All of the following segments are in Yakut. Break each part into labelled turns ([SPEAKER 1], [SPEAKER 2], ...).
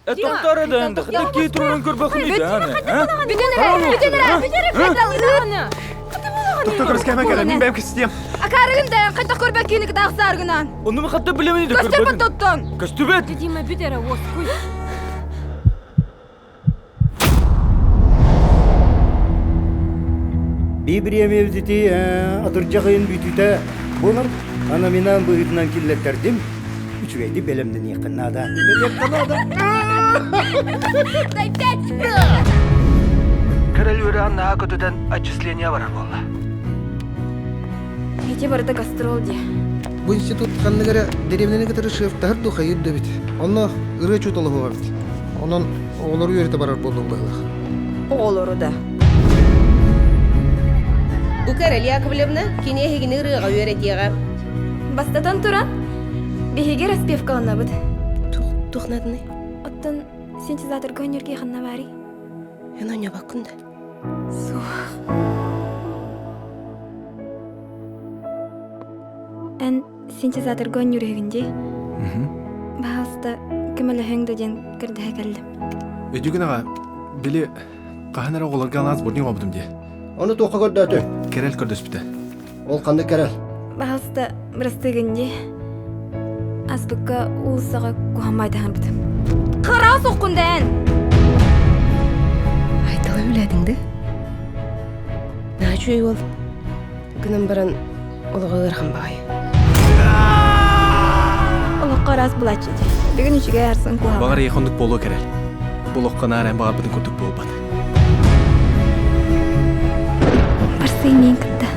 [SPEAKER 1] Тоқтар еді енді, кей туран көрбөхүн еді, аны.
[SPEAKER 2] Бүтін эрэ, бүтін эрэ, бүтін эрэ,
[SPEAKER 3] Тоқтар көрүскәмә кэлэ, мин бэйэм кистиэм.
[SPEAKER 2] Акаарыгын да хайдах көрбөт киини кытаахсааргынан.
[SPEAKER 1] Ону хатта билемин еді
[SPEAKER 2] Көстөрбөт тоттон.
[SPEAKER 1] Көстүбэт.
[SPEAKER 2] Дима бүт эрэ, уоскуй.
[SPEAKER 4] Би бириэмэбитити атырдьах ыйын бүтүүтэ буолар. Анаминан быһыытынан киллэттэрдим. Үчүгэйдик бэлэмнэниэххин наада.
[SPEAKER 3] Бэлэмнэниэххэ наада.
[SPEAKER 2] Дай пять!
[SPEAKER 5] Кэрэл үөрэҕин наһаа көтүтэн отчисление барар буолла.
[SPEAKER 2] Ити барыта гастрол дии.
[SPEAKER 6] Бу институт ханнык эрэ дэриэбинэни кытары шефтаһар дуу хайыыр да эбит. Онно ырыа учуутала эбит. Онон оҕолору үөрэтэ барар буоллуҥ быһыылаах.
[SPEAKER 2] Оҕолору да.
[SPEAKER 7] Бу Кэрэл Яковлевна кини эһигини ырыаҕа үөрэтиэҕэ.
[SPEAKER 2] Бастатан туран, биһиги распевкаланабыт.
[SPEAKER 7] Туох наадыный?
[SPEAKER 2] Оттон синтезаторга өнөргө ханна баарый?
[SPEAKER 7] Эн оонньообоккун да?
[SPEAKER 2] Суох. Эн синтезаторга оонньуур дии. Баһаалыста көмөлөһүөҥ да диэн көрдөһө кэллим.
[SPEAKER 3] Өйдүүгүн аҕа, били хаһан эрэ оҕолорго анаан сборник оҥорбутум дии.
[SPEAKER 4] Ону туохха көрдөөтү?
[SPEAKER 3] Кэрэл көрдөспүтэ.
[SPEAKER 4] Ол ханнык кэрэл?
[SPEAKER 2] Баһаалыста бырастыыгын дии. Аспыкка уулуссаҕа куһаҕан баайдаһарбытым. Кыра суккун да эн!
[SPEAKER 7] Айтала үлээтиҥ да? Наһаа үчүгэй уол. Гынан баран олоҕо ыарахан баҕайы.
[SPEAKER 2] Олоххо араас булааччы дии. Бүгүн үчүгэй арсын куһаҕан.
[SPEAKER 3] Баҕар эйиэхэ оннук буолуо кэрэл. Бу олоххо наар эн баҕарбытын курдук буолбат.
[SPEAKER 2] Барсый миин кытта.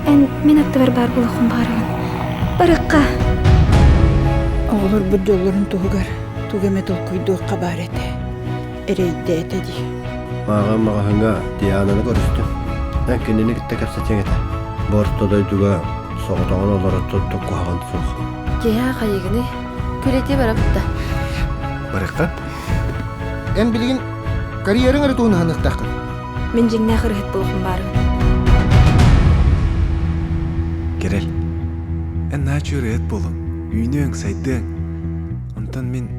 [SPEAKER 2] Эн мин аттыбар баар буолуоххун баҕарабын. Барыахха.
[SPEAKER 8] Оҕолорбут дьоллорун туһугар тугу эмэ толкуйдуохха баар этэ. Эрэйдээтэ дии.
[SPEAKER 4] Мааҕын маҕаһыыҥҥа Диананы көрүстүм. Эн кинини кытта кэпсэтиэҥ этэ. Бу орто дойдуга соҕотоҕун олорор туттук куһаҕан суох.
[SPEAKER 7] Киһи хайыгыный? Күлэтиэ барабыт да.
[SPEAKER 3] Барыахха?
[SPEAKER 6] Эн билигин карьераҥ эрэ туһун аһыныахтааххын.
[SPEAKER 2] Мин дьиҥнээх ырыһыт буолуохум баарым.
[SPEAKER 3] Кэрэл, эн нааччы ырыаһыт буолуҥ, үүнүөҥ, сайдыаҥ. Онтон мин...